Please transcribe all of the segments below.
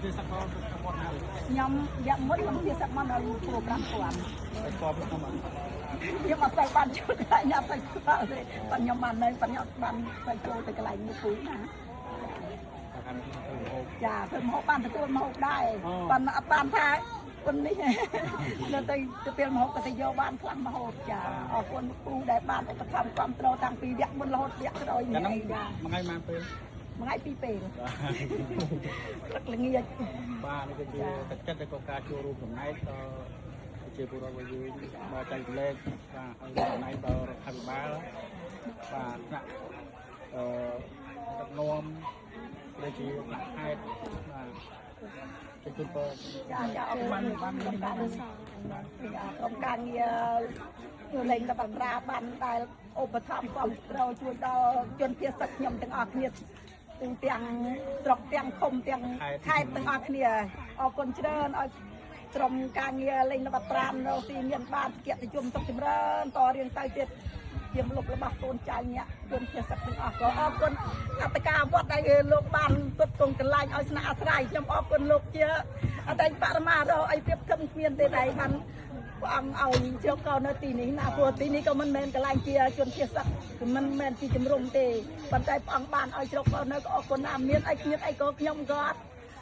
ជាសកលទៅវត្តណា ខ្ញុំរយៈមុនខ្ញុំជាសឹកមកដល់គោ5000 តែស្គាល់ពីខ្ញុំអត់ ខ្ញុំអត់ទៅបានចូលកន្លែងអត់ទៅស្គាល់ទេប៉ុន្តែខ្ញុំបាននៅប៉ុន្តែខ្ញុំបានទៅចូលទៅកន្លែងនេះពូណា តែខាងនេះទៅហូប ចាធ្វើម្ហូបបានទទួលម្ហូបដែរប៉ុន្តែអត់បានថាគុណនេះនៅទៅទទួលម្ហូបក៏ទៅយកបានខ្លះម្ហូបចាអរគុណពូដែលបានឧបត្ថម្ភគ្រប់គ្រងតាំងពីវគ្គមុនរហូតវគ្គក្រោយ កាល នេះ ហ្នឹង ចា មួយថ្ងៃប៉ុន្មានពេល មួយថ្ងៃពីរពេលព្រឹកល្ងាច បាទនេះគឺជាទឹកចិត្តដែលក៏ការចូលរួមចំណែកដល់ប្រជាពលរដ្ឋរបស់យើងមកចែករំលែកបាទហើយចំណែកដល់រដ្ឋាភិបាលបាទថ្នាក់អឺដឹកនាំដូចជាថ្នាក់ខេត្តបាទជូនពរ ចាចាអរគុណបានក្រុមការងារក្រុមការងារលេងតបណ្ដាបានដែលឧបត្ថម្ភគ្រប់គ្រងជួយដល់ជនភៀសសឹកខ្ញុំទាំងអស់គ្នាទាំងទាំងស្រុកទាំងឃុំទាំងខេត្តទាំងអស់គ្នាអរគុណច្រើនឲ្យក្រុមការងារលេងល្បាត់ប្រានរកស៊ីមានបានកិត្តិយសសុខចម្រើនតរៀងទៅទៀតជាមលុបរបស់កូនចៅអ្នកជនភៀសសឹកទាំងអស់ក៏អរគុណអត្តការវត្តដែលលោកបានទុតគង់កន្លែងឲ្យស្នាក់អាស្រ័យខ្ញុំអរគុណលោកជាអតីតបរមារកអីប្រៀបធឹមគ្មានទេដែលបានព្រះអង្គឲ្យជ្រកកោនៅទីនេះណាព្រោះទីនេះក៏មិនមែនកន្លែងជាជនភៀសសឹកក៏មិនមែនជាជំរំទេប៉ុន្តែព្រះអង្គបានឲ្យជ្រកកោនៅក៏អរគុណណាស់មានអីគ្មានអីក៏ខ្ញុំក៏អត់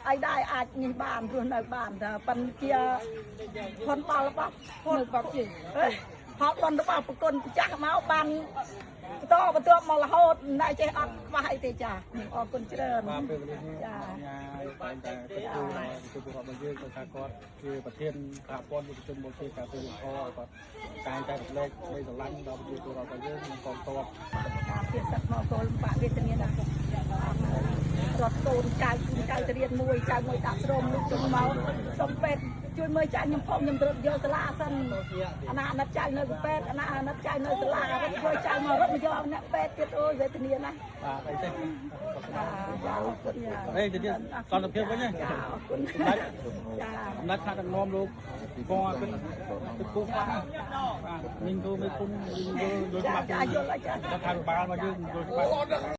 អីដែរអាចនេះបានរស់នៅបានតែប៉ុន្តែជាផនបល់របស់ផលបជាផលបនរបស់ប្រគុណម្ចាស់មកបានបន្តបន្ទាប់មករហូតមិនដែលចេះអត់ខ្វះអីទេចាខ្ញុំអរគុណច្រើន បាទពេលវេលានេះញ៉ាយតែងតែគិតគូរដល់ប្រជាពលរដ្ឋរបស់យើងគាត់ថាគាត់ជាប្រធានសហព័ន្ធយុវជនបូជាការពារយុទ្ធឲ្យគាត់តែងតែរំលែកនៃស្រឡាញ់ដល់ប្រជាពលរដ្ឋរបស់យើងនិងកងទ័ព ការពិសិដ្ឋមកក៏លំបាកវេទនាណាស់រត់កូនចៅចៅទៅរៀនមួយចៅមួយដាក់ស្រោមលុកជុំមកសុំពេទ្យជួយមើលចៅខ្ញុំផងខ្ញុំទៅយកសាលាសិនអាណាអាណិតចៅនៅពេទ្យអាណាអាណិតចៅនៅសាលារត់ធ្វើចៅមករត់មកយកអ្នកពេទ្យទៀតអូយវេទនាណាស់ បាទអីទេ ចាអរគុណ អេទៅទៀតសន្តិភាពវិញណា ចាអរគុណ សម្ដេច ចា សម្ដេចថ្នាក់ដឹកនាំលោកកងឲ្យគិតគិតគូរខ្លះណាបាទមីងគូមេគុណយល់យល់ ចា ច្បាស់ ចាយល់ហើយចា រដ្ឋាភិបាលរបស់យើងយល់ច្បាស់